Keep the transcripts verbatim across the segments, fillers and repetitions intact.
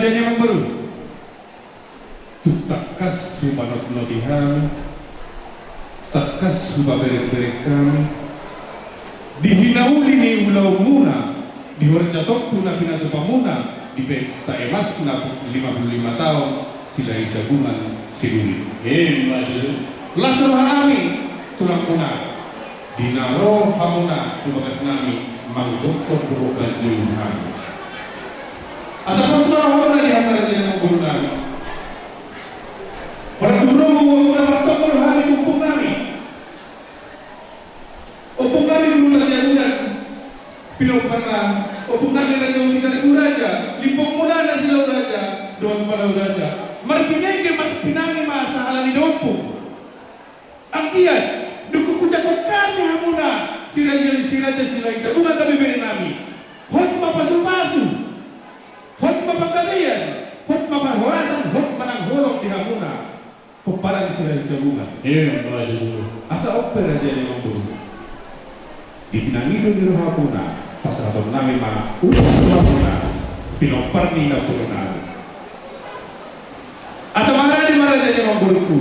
Raja ni amangboru. Tung tangkas hupanotnoti hami, tangkas hupaberengbereng hami di hinauli ni ulaonmuna, di horja tompu na pinatupamuna di pesta emasna lima puluh lima taon Silahi Sabungan Sinurit. Emma tutu. Las roha nami, tulangmuna, di na ro hamuna tu bagasnami mandokkon dohot manjou hami. Asa pos rohamuna di hamuna raja ni amangborunami. Pala tu rohamuna martonggo do hami tu ompungnami. Ompungnami Guru Raja Udan, pinomparna, ompungnami Raja Udan, Raja, limbongmuna na Silau Raja dohot Palau Raja. Marpinege marpinangi ma sahala ni da ompung. Anggiat dung hujangkon hami hamuna, si raja, si raja, si raja, unang gabe berenami. Hot ma pasupasu, hot ma panggabean, hot ma parhorasan, hot ma nang holong di hamuna pomparan ni Silahi Sabungan. Emma tutu. Asa on pe raja ni amangboru. Di pinangido ni rohamuna, pasahatonnami ma ulos ni rohamuna, pinompar ni napoleonami. Asa marade ma raja ni amangborungku.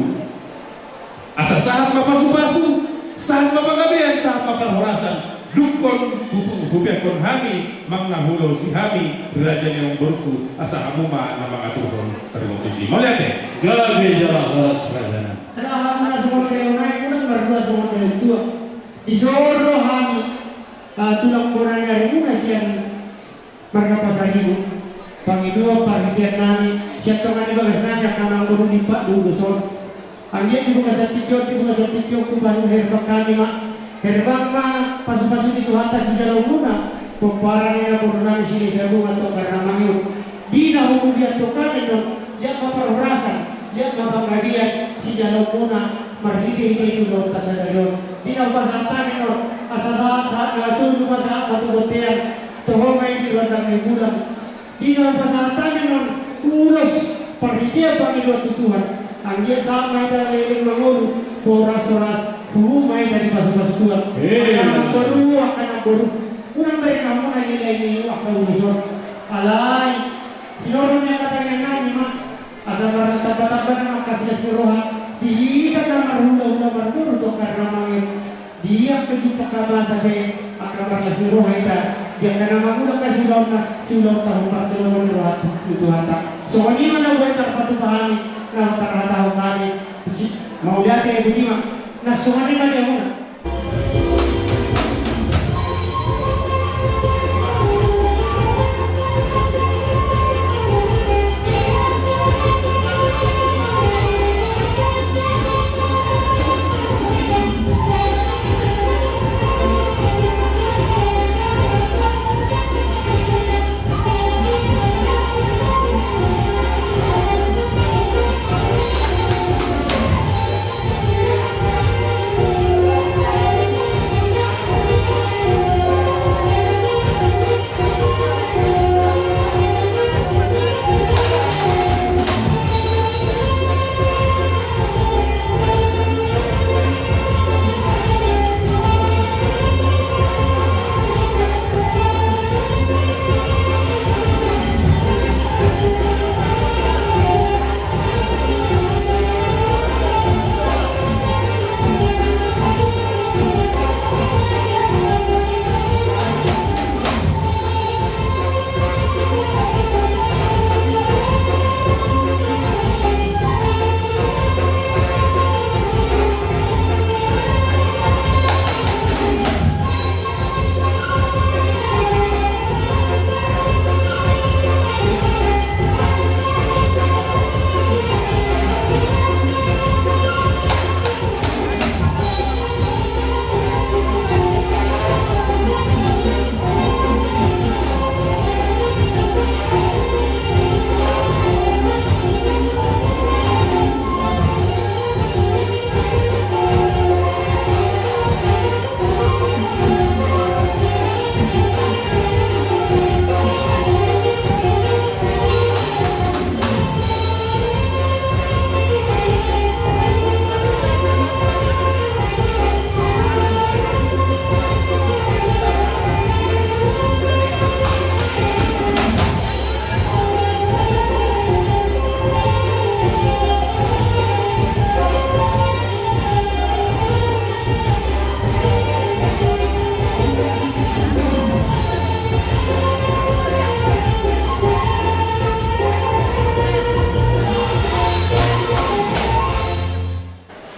Asa sahat ma pasupasu, sahat ma panggabean, sahat ma parhorasan. Dungkon hupu-, hupeakkon hami, manang na huulosi hami, raja ni amangborungku, asa hamu ma na mangaturhon. Tarima kasih. Mauliate. Gabe jala horas raja nami. Asa hamu na songon dainang, unang mardua songon dainang tua. Dison do hami, ah, tulang bona ni arimuna sian marga Pasaribu, pangidoan parhiteannami, sian tonga ni bagasnami angka na mangolu di pat dulu son. Anggiat di bagasan tingki on, di bagasan tingki on, hupasu herbang hami ma, herbang ma pasupasu ni Tuhanta sijaloonmuna, pomparan ni naborunami Silahi Sabungan Tonggar Namangiur. Di na humuliathon hami annon, liat ma parhorasan, liat ma panggabean sijaloonmuna, marhitehite tu ulaonta sadari on. Di na hupasahat hami annon, asa sahat, sahat na solu ma sahat ma tu bontean, toho ma i di rondang ni bulan. Di na hupasahat hami annon ulos parhitean pangidoan tu Tuhan, anggiat sahat ma hita leleng mangolu, horas-horas, huhut ma hita dipasupasu Tuhan. Amin. Angka namboru, angka namboru, unang bereng hamu na nilai ni angka ulos on. Alai tinorong ni angka tangiangnami ma, asa martamba-tamba nang angka silas ni roha di hita na marhulahula marboru Tonggar Namangiur. Di angka jumpang na masa pe angka marlas ni roha hita, di angka na mangula angka siulaonna, siulaonta hupartolongon roha tu, tu Tuhanta. Songon i ma na boi tarpatupa hami, na tarhatahon hami. Mauliate, botima. Nah, songon i ma di hamuna.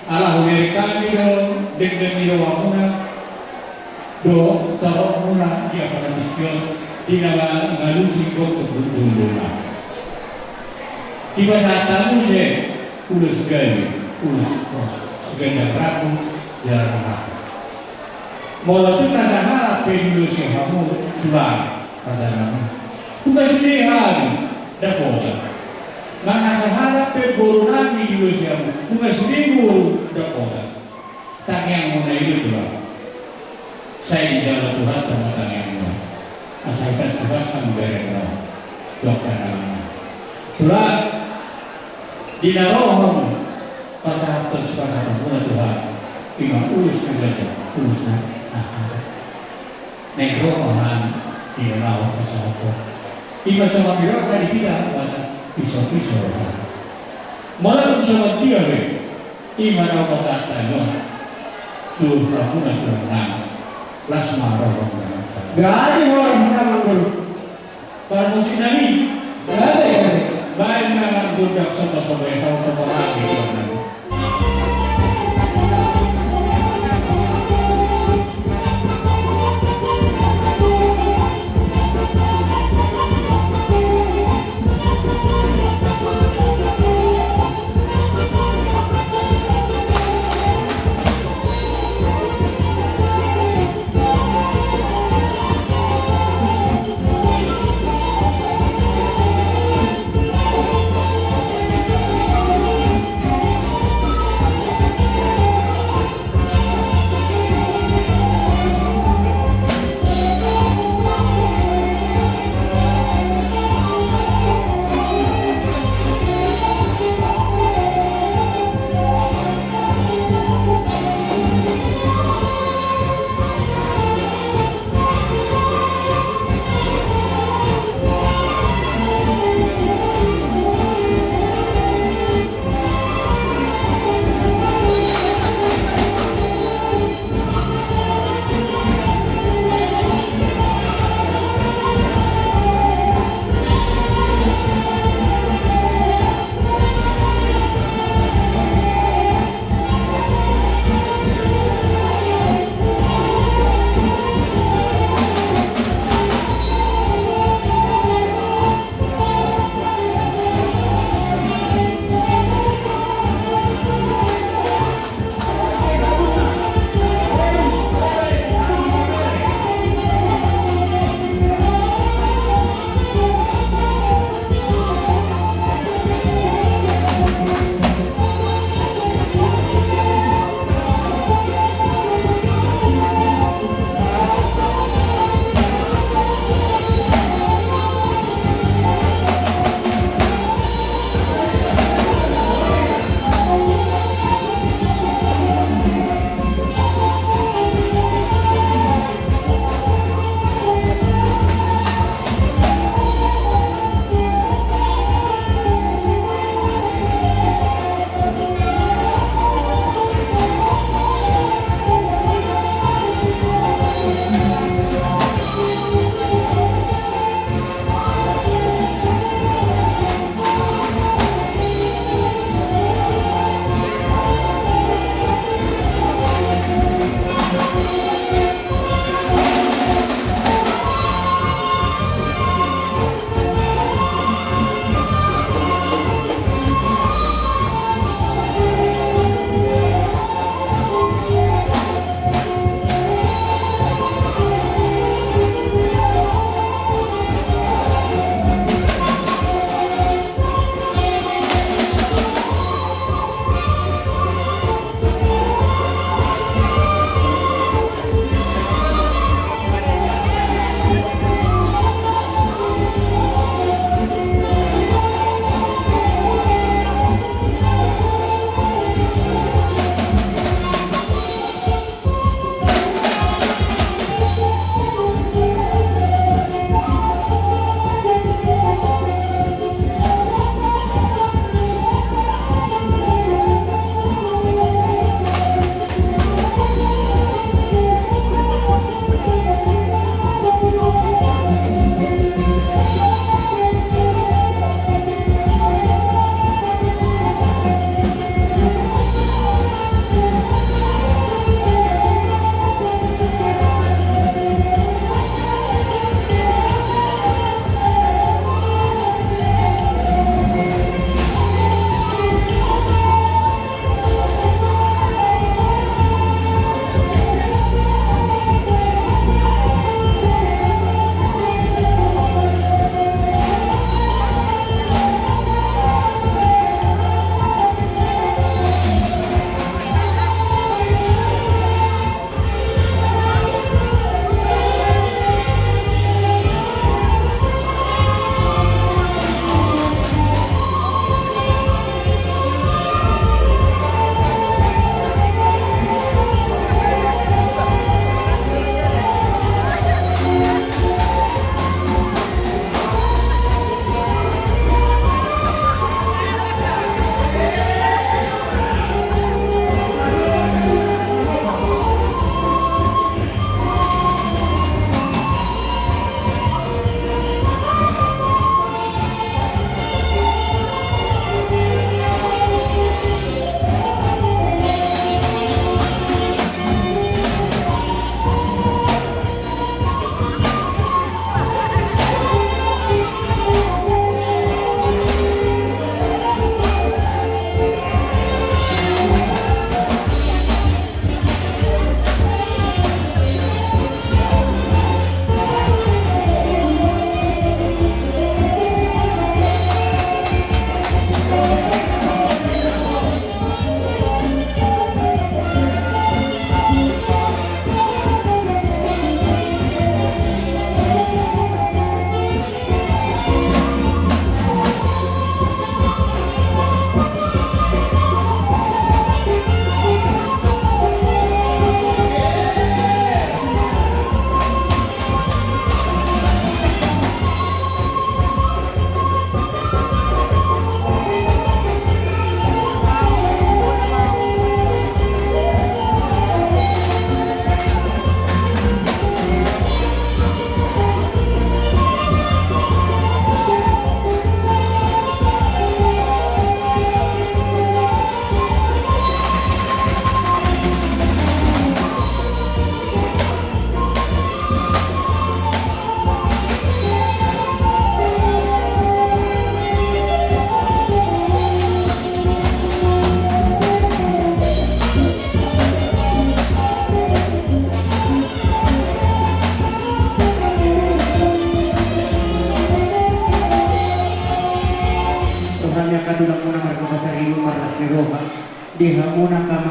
Ala hubereng hami do denggan ni rohamuna dohot torop muna di ampara tingki on di na mangalusi gokhon tu jolojolo. Dipasahat hamu muse ulos gabe, ulos pos, siganjang rambu jala na hape. Molo tung na sahalak pe diulosi hamu tulang, raja nami, tung sude hami dapotan. Manang na sahalak pe boru nami diulosi hamu, tung sude boru dapotan. Tangiangmuna i do tulang. Sai dijalo Tuhanta ma tangiangmuna. Asa hita suhas hamu bereng ro. Dokter namanya. Tulang. Di na ro hamu pasahathon sipasahatonmuna Tuhan, ima ulos na ganjang, ulos na hape. Naeng ro ma hami di na naeng pasahathon. Ima songon nidok ni hita, molo piso-piso roha. Molo tung songon dia be, ima naeng pasahat hami on tu hamuna Tuhan nami. Las ma rohamuna. Gabe ma rohamuna, Amang Guru. Parmusik nami. Gabe, gabe. Baen ma gondang sopo-sopo, ya, sopo-sopo lagi, Tuhan nami.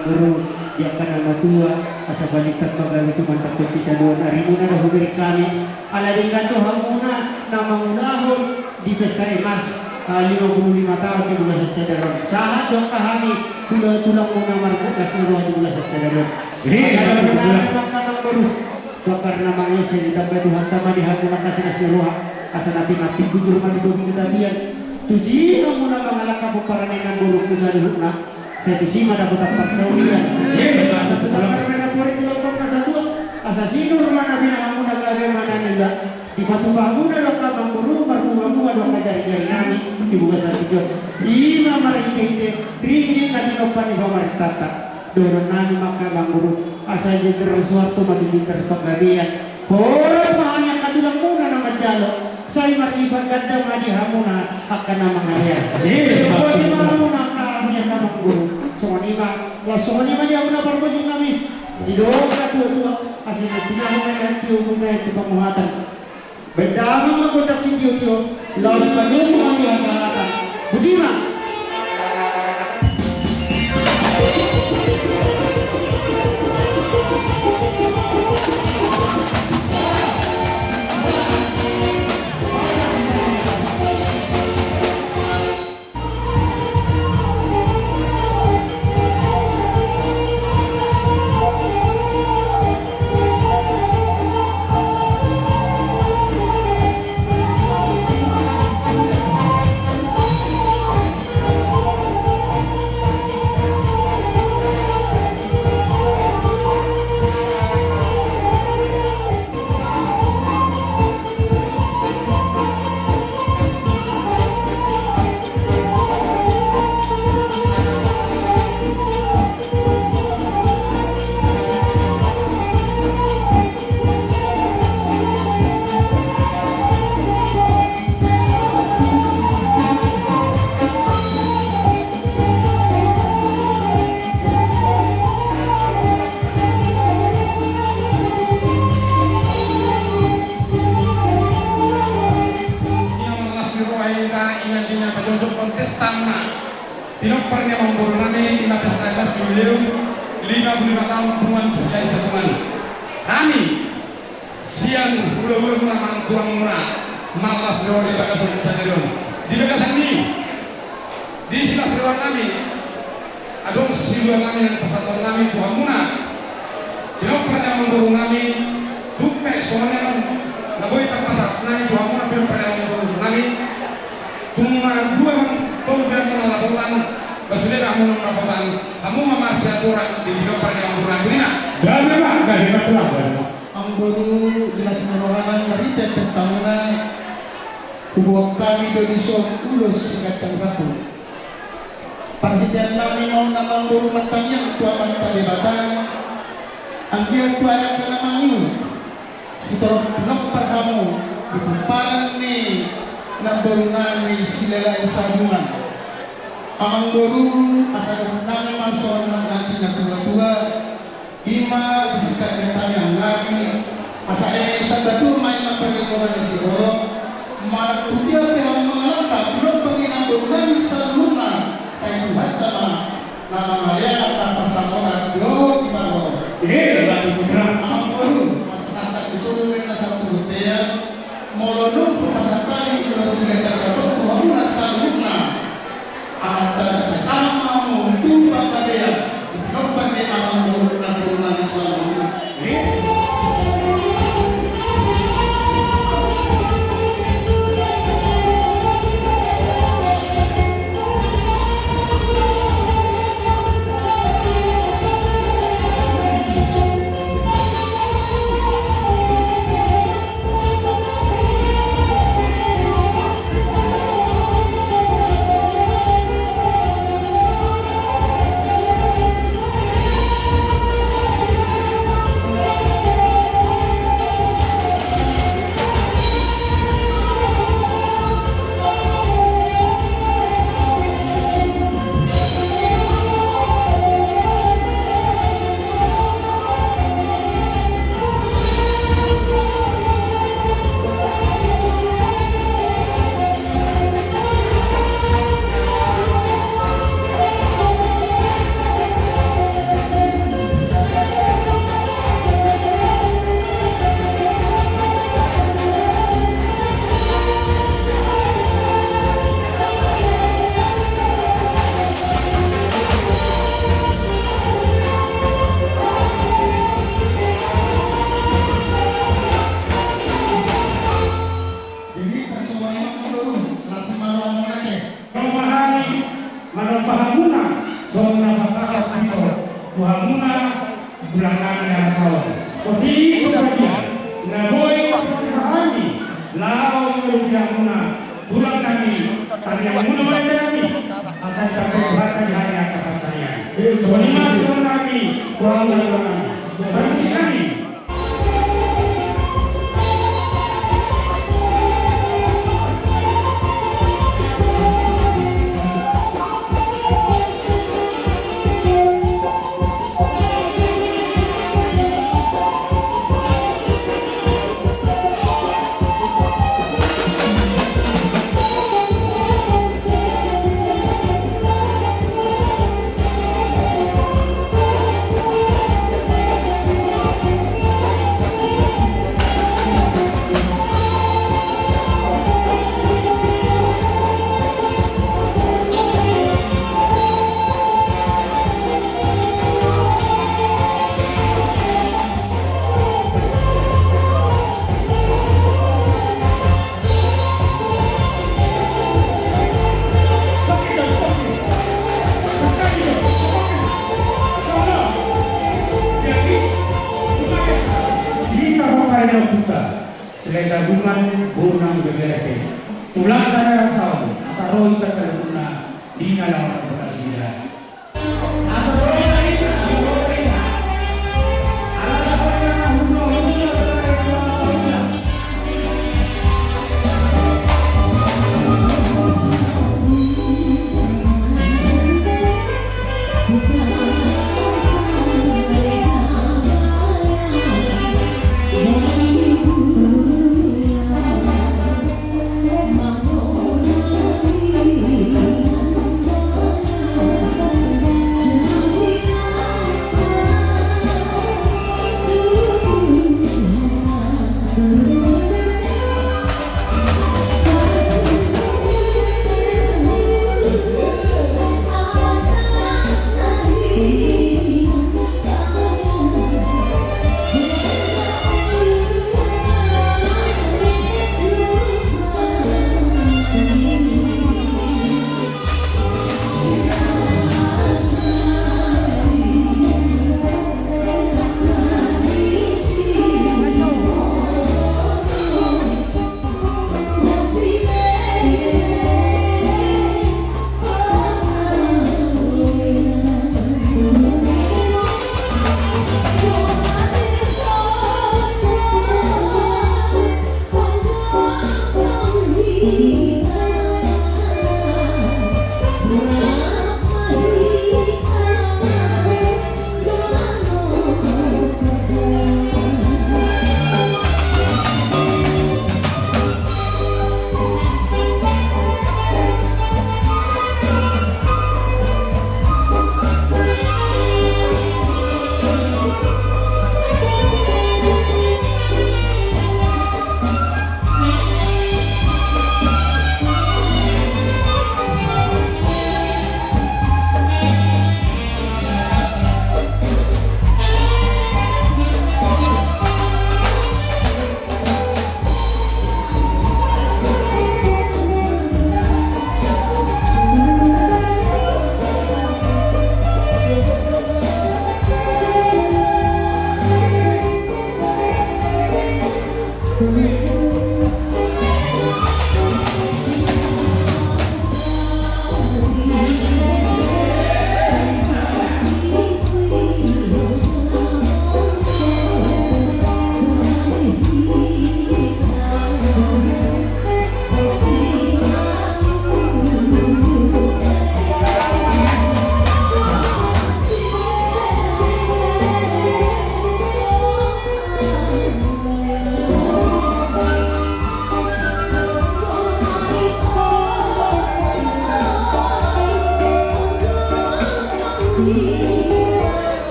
Boru, di angka na matua, asa balintang pagabe tumandangkon hita dohot arimuna do hubereng hami. Ala denggan do hamuna na mangulahon di pesta emas, ah, lima puluh lima taon di bagasan sadari on. Sahat do angka hami, tulang, tulangmuna marhite las ni roha di bagasan sadari on. Asa dohonon nami ma angka amangboru, tu angka na mangese, ditambai Tuhanta ma di hamuna angka las ni roha, asa na pinantikkon jolma di topi ni tapian. Tusi hamuna mangalangka pomparan ni namborungku saluhutna. Sai tusi ma dapotan parsaulian. Asa tulang na pinaporit, tulang na satua, asa sinur ma na binahen hamuna, gabe ma na niula. Dipatupa hamuna do angka amangboru, marbunga-bunga do angka jari-jari nami di bagasan tingki on. I ma marhite-hite ringgit na tinompa ni pamarentanta. Dohonon nami ma angka amangboru, asa Jenderal Soeharto ma tu Jenderal Panggabean. Horas ma hami angka tulangmuna na manjalo, sai marlipat ganda ma di hamuna angka na mangalean. Eh, boti ma hamuna angka hami angka amangboru. Songon i ma, laos songon i ma di hamuna parmusik nami. Didok na tua-tua, asa na tinahu ma na tio ma na tu pamuhatan. Baen damang ma gondang sitio-tio, laos padomu ma tu hasahatan. Boti ma. Ina marlas ni roha hita, ina di na pajojokhon pesta muna. Pinompar ni amangboru nami, ina pesta emas jubileum lima puluh lima taon Punguan Silahisabungan. Hami sian hulahula muna, amang tulang muna, marlas ni roha di bagasan sadari on. Di bagasan ni, di silas ni roha nami, adong siluan nami na pasahaton nami tu hamuna. Pinompar ni amangboru nami, tung pe songon i ma na boi tarpasahat nami tu hamuna pinompar ni amangboru nami. Tung na dua ma tolu pe hamuna dapotan, ba sude ma hamuna dapotan, hamu ma marsiatura di pinompar ni amangboru nami. Gabe ma, gabe ma tulang, gabe ma. Amangboru, di las ni rohana marhite pesta muna, huboan hami do dison ulos siganjang rambu. Parhitean nami ma on amangboru martangiang tu Amanta Debata, anggiat tu angka na mangido, sitorop pinompar hamu di pomparan ni namboru nami Silahisabungan. Amangboru, asa dohonon nami ma songon na tina tua-tua, i ma di singkat ni tangiang nami, asa e sandok ma i ma parlinggoman ni siborok, manang tu dia pe hamu mangalangka, pinompar ni namboru nami saluhutna, sai Tuhanta ma na mangalean, tarpasangkot dohot di parboru. Ih, batu putra. Amangboru, asa sahat tu solu ma na satu gotean, molo nunga pasahat hami ulos siganjang rambu tu hamuna saluhutna. Amanta, sasama ma hamu tu panggabean, di pinompar ni amangboru nami saluhutna. Tulang nami na sahat on. Otik i so sadia na boi hami laho mangalobi hamuna, tulang nami, tangiangnami ma di hami, asa ditambai Tuhanta di hami angka pansarian. Songon i ma tulang nami, tulang nami, tulang nami. Parmusik nami. Hita paparingan puta, selain sabungan, bonang, beberepe. Tulang tanah rasaon, asa ro hita saluhutna, di na lawan berhasil.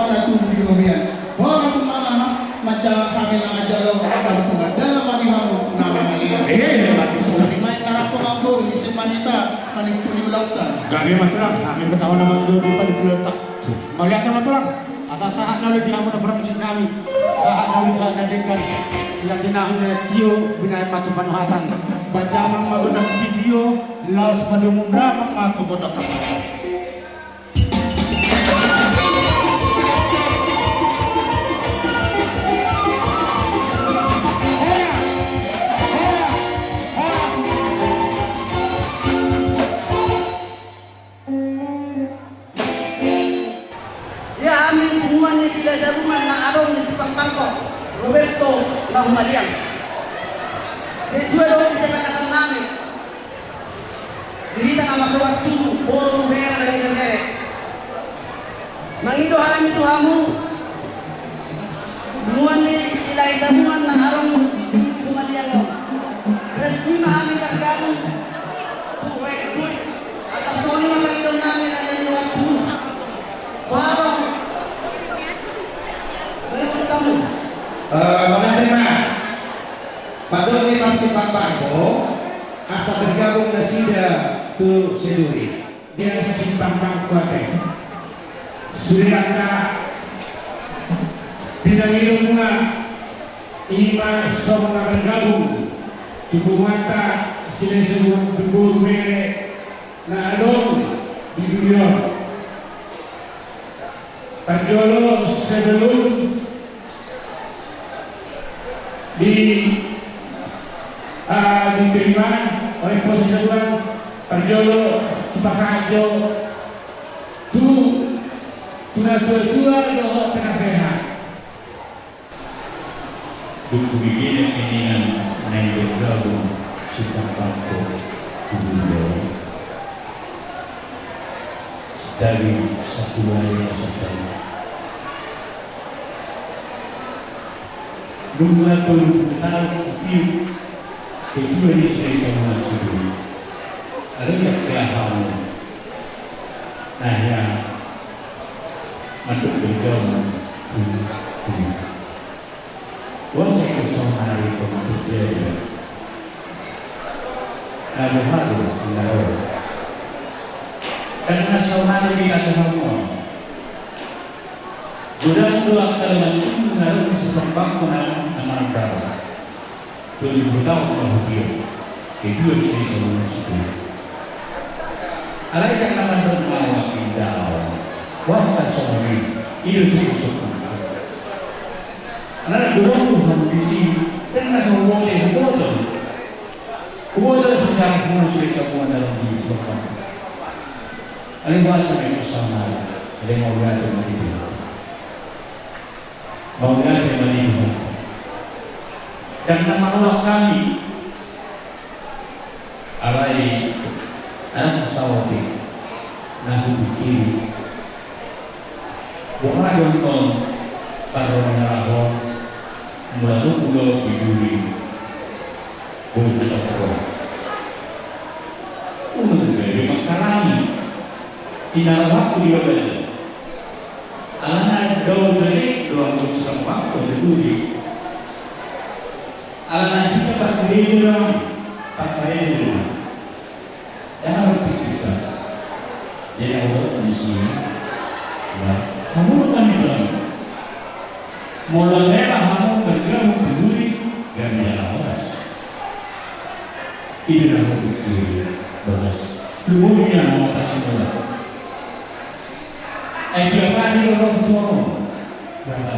Ratu di robean. Horas ma na manjalo hami na manjalo, na tumandangkon ma di hamu na mangalean. Eh, iya, iya, bagus. Di mai na rap tu ambo, di semanita, paling puni ulauta. Gabe ma tulang, hami ketawa na manjalo di paling ulauta. Mauliate ma tulang. Asa sahat na uli di hamu na parmusik nami. Sahat na uli, sahat na denggan. Ia tinahu na tio, binaen ma tu panuhatan. Panjaman ma gondang sitio, laos padomu damang ma tu gondang kasar. Ia hami punguan ni Silahisabungan na adong di Simpang Bangkok, Roberto na humaliang. Sesuai dohot kesepakatan nami, di hita na mardongan tubu, boru, bere, bere, bere. Mangido hami tu hamu, punguan ni Silahisabungan na adong di humaliang on. Resmi ma hami margabung tu Rekbui. Atas songon i ma pangidoan nami na jadi waktu. Bapak. Menurut kamu? Eh, mauliate ma. Pandok ni Marsimbang Bangko, asa bergabung nasida tu Siduri. Dia Simpang Bangko ate. Sude angka pinangido muna, i ma songon na bergabung tu punguanta Silahisabungan tu boru, bere na adong di duri on. Parjolo sebelum di, ah, diterima oleh posisi Tuhan, parjolo tu pasahat jo tu, tu natua-tua dohot penasehat. Dung hubege ninna naeng bergabung Simpang Bangko tu duri on, sadari satu hari na sadari. Dung na tolu pulu taon hupiu ketua ni Silahisabungan Siduri. Alai angka hamu na hea mandok bergabung tu, tu. Uang sekon saonari pe ma terjadi. Na boha do inna ro? Dang na saonari be, na boha do. Godang do angka dongan tubu na ro di Simpang Bangko na, na mardalan. Dua ribu taon ma hupiu ketua Silahisabungan Siduri. Alai dang na mandok ma au, angka indaon. Wah, angka songon i, i do sipusuk. Alana godang do hamu disi, dang na so huboto, huboto. Huboto sejarah muna Silahisabungan na ro di Simpang Bangko. Alai boasa ma ingkon saonari? Alai mauliate ma di Tuhan. Mauliate ma di Tuhan. Dang na mangolap hami. Alai, anak saotik na hupikiri. Boha do ingkon parrohahon mula nunga di duri. Boi na tongko. Unang gabe mangkalangi. Inna rohangku di bagasan. Alana dao jadi doang tu Simpang Bangko tu duri. Alana hita parkirei do, parkirei do. Jangan berpikir. Jadi Allah di sini. Ya, kamu bukan itu. Molo rela hamu bergabung tu duri, gabe jala horas. Ido na hupikiri, bagas. Lumobi na hamu atas semua. Ai tiap hari lo ro tu sono. Berapa?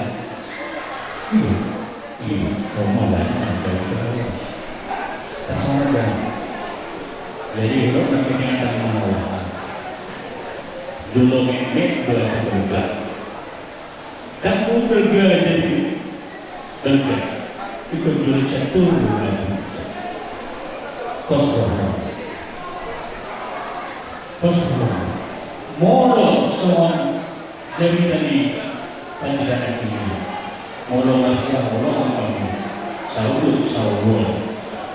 Ido. Ido. Romo banyak yang jauh terus. Tak sama jauh. Jadi lo nanti dengan teman Allah. Dulu mek-mek, dua seperempat. Dang mungkin jadi dengke. Itu jadi catur. Kosong. Kosong. Molo songon jadi tadi pandidikan ini. Molo masih molo kami. Saurut saurut.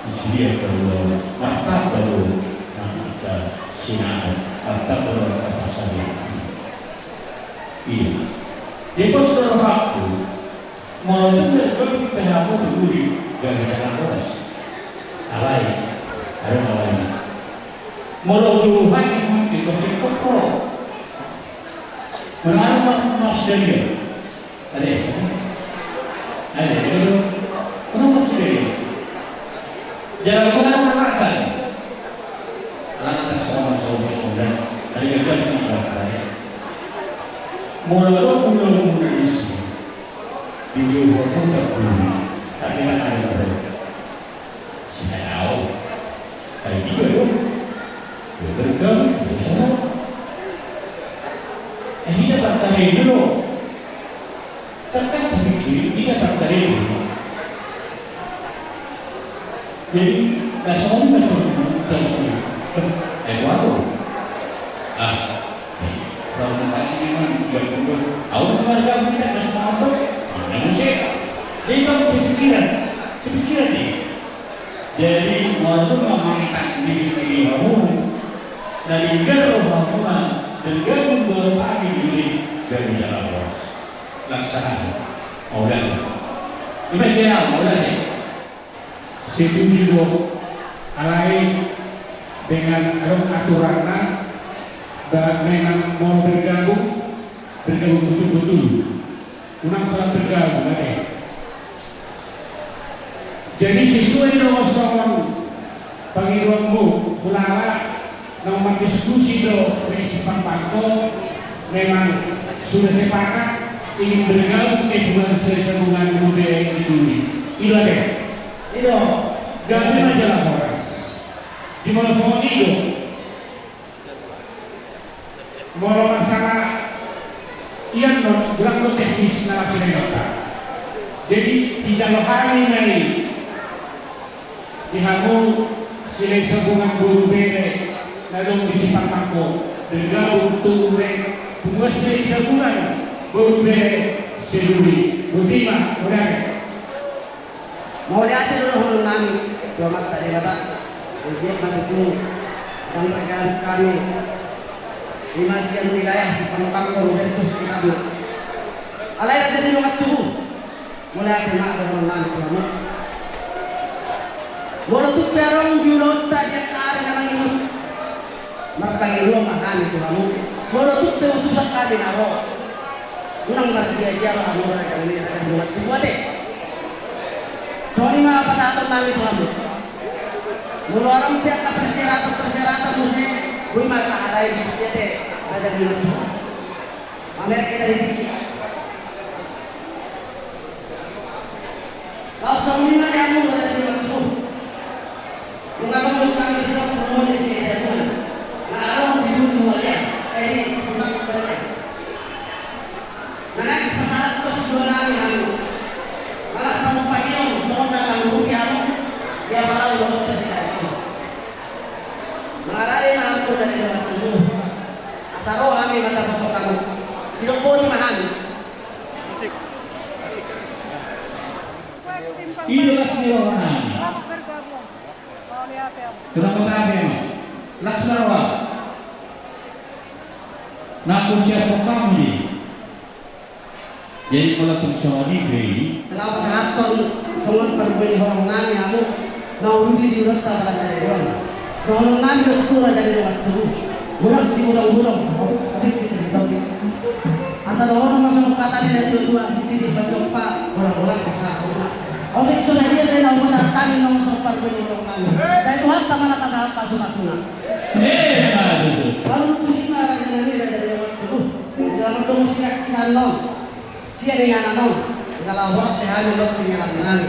Isi dia keluar. Mantap baru. Nah, kita sinau. Mantap baru kata saya. Iya. Dipos do rohangku, molo tung bergabung pe hamu tu Duri, gabe jala horas. Alai, adong alai. Molo jauhan i, di kosek kokoro. Mengaruh mas, mas dari dia. Ade. Ade, ade. Kenapa sih dia? Jangan mengaruh alasan. Lantas sama saudara-saudara, ada yang ganti, Pak, ya. Molo ulaon muna disi, di Jawa Barat, tapi kan ada yang berbeda. Sinarau. Ai dia do. Dia bergabung, dia sama. Eh, dia tak tahu dulu. Tangkas dipikiri, dia tak tahu dulu. Jadi, na songon i ma tu, tu, tu, eh, waduh. Ah, eh, kalau mau tanya memang, ya, betul. Awal keluarga kita kasih paham, Bang. Nah, manusia. Jadi, kamu sepikiran, sepikiran nih. Jadi, molo tung mangihuthon diri hamu, na denggan rohamuna, denggan membawa kami diri dari jalan horas. Laksana, mauliate. Ima sia, mauliate. Setuju do, alai dengan adong aturanna, ba-, memang mau bergabung, bergabung betul-betul. Unang salah bergabung, ate. Jadi sesuai do songon pangidoanmu, hulala naung mandiskusi do, Resi Pangpangko, memang sudah sepakat ingin bergabung ke Pemurus Sari Sabungan Bulu Bere di Duri. I do, ate? I do. Gabe ma jala horas. Di molo songon i do. Molo masalah i annon, godang do teknis na laos sibaenonta. Jadi, dijalo hami ma i di hamu sian Sabungan Bulu Bere na adong di Sipangpangko, bergabung tu Pemurus Sari Sabungan Bulu Bere se-Duri. Boti ma, mauliate. Mauliate do dohonon nami tu Amanta Debata. Mauliate ma tutu, dang margalu hami, ima sian wilayah Sipangpangko, Hubertus Kitabna. Alai raja ni dongan tubu, mauliate ma dohonon nami tu hamu. Molo tung pe adong di ulaonta di angka ari na mangihut, marpangidoan ma hami tu hamu. Molo tung pe utusan hami na ro, unang mardia-dia ma hamu, raja ni, raja ni dongan tubu, ate. Songon i ma pasahaton nami tu hamu. Molo adong pe angka persyaratan-persyaratan muse, boi ma tahatai di tingki, ate, raja ni dongan tubu. Mamereng hita di tingki. Laos songon i ma di hamu, raja ni dongan tubu. Nunga tongtong hami dison, Pemurus Sari Sabungan, na adong di Duri, Hualia, eh, di Sipangpangko, Hualia. Manang pasahathon sidohonon nami hamu. Manang pangupahion, songon na mangurupi hamu, di apala ulaonta sian on. Mangarade ma hamu, raja ni dongan tubu. Asa ro hami mandapothon hamu. Sidok boti ma hami. Ido las ni roha nami. Kenapa tadi, Mas? Las ni roha. Nangkon siap kami. Jadi, molo tung songon i pe i. Laos pasahathon songon parbue ni holong nami hamu, na urupi di ulaonta pala sadari on. Dohonon nami do tutu, raja ni dongan tubu. Godang sigulong-gulong, godang sitopik-topik. Asa dohonon ma songon hata ni na tua-tua, sititi ma somba, bolang-bolang ma hahutna. Otik so sadia pe na hupasahat hami, nunga so parbue ni holong nami. Sai Tuhanta ma na pasahat pasupasuna. Eh, ma tutu. Mauliate ma, raja nami, raja ni dongan tubu. Jala mardomu sirang hita annon. Sian inganan on, jala horas pe hami dohot inganan nami.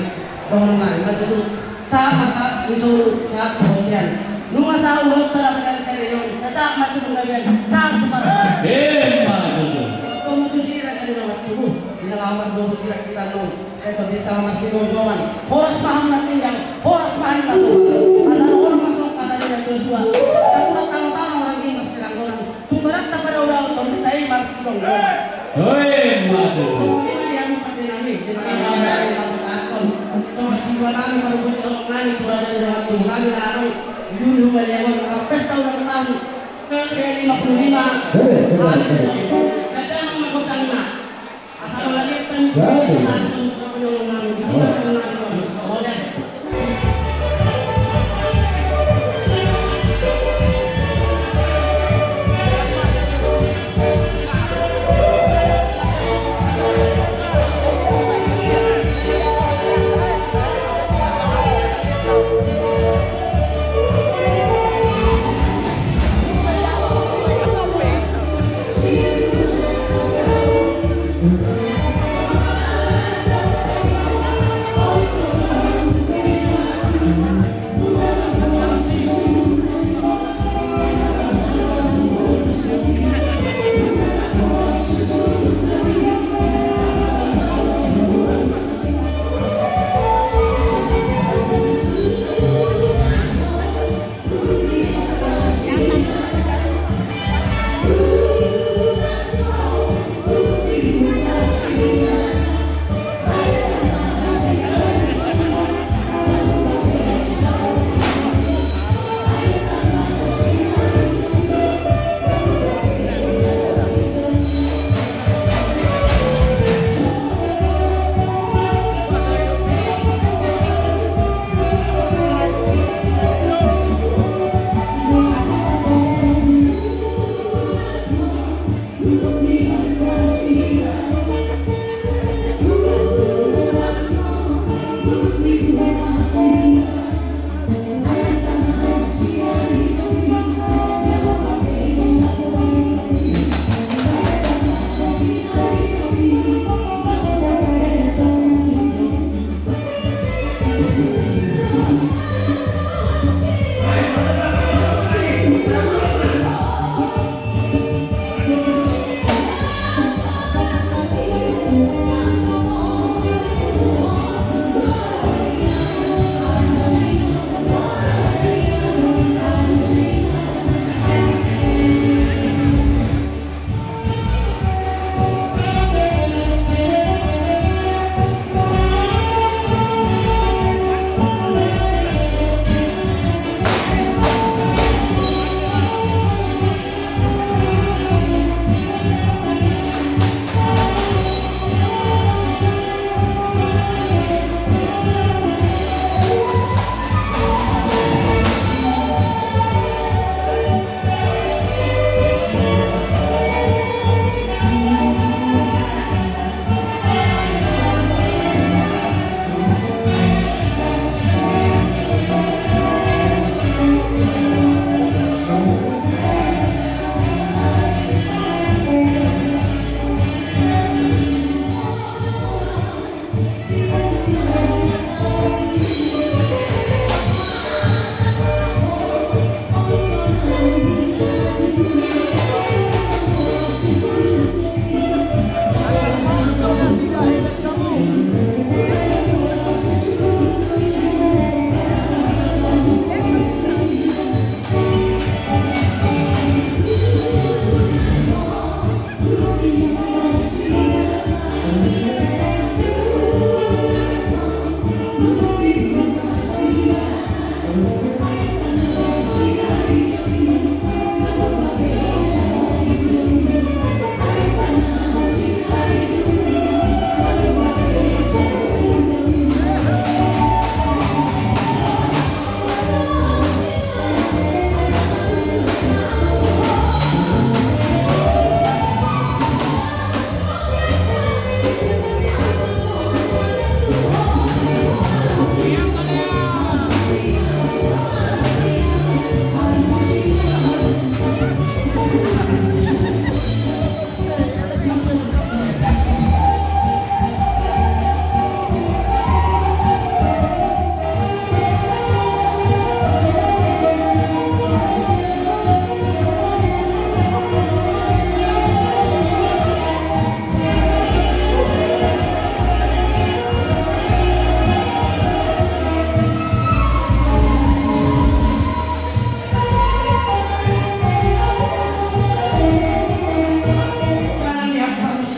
Dohonon nami ma tutu, sahat ma sahat ni solu, sahat tu bontean. Nunga sahat ulaonta na pala sadari on, sahat ma tu panggabean, sahat tu parhorasan. Emma tutu. Domu tusi, raja ni dongan tubu, jala mardomu sirang hita annon. Sai tondinta ma marsigomgoman. Horas ma hamu na tinggal, horas ma hamu na tua. Asa dohonon ma songon hata ni na tua-tua. Napuran tano-tano, ranggi marsiranggongan. Tumbaranta padaodao, tondinta i marsigomgoman. Emma tutu. Songon i ma di hamu pande nami, di na laho nami, laho pasahathon. Songon sidohonon nami, parbue ni holong nami tu raja ni dongan tubu nami na adong di Duri, Hualia on, marpesta ulang tahun ke lima puluh lima. Emma tutu. Ada ma gondangna.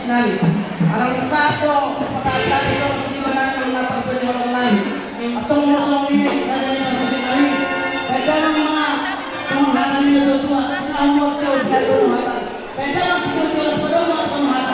Nami, ala nunga sahat do pasahat nami songon sibalanang na tarpajolo nami. Antong molo songon i raja ni parmusik nami, baen damang ma panghorhatan ni natuatua, na humorto di hata panghorhatan. Baen damang sikola-kola, baen damang panghorhatan.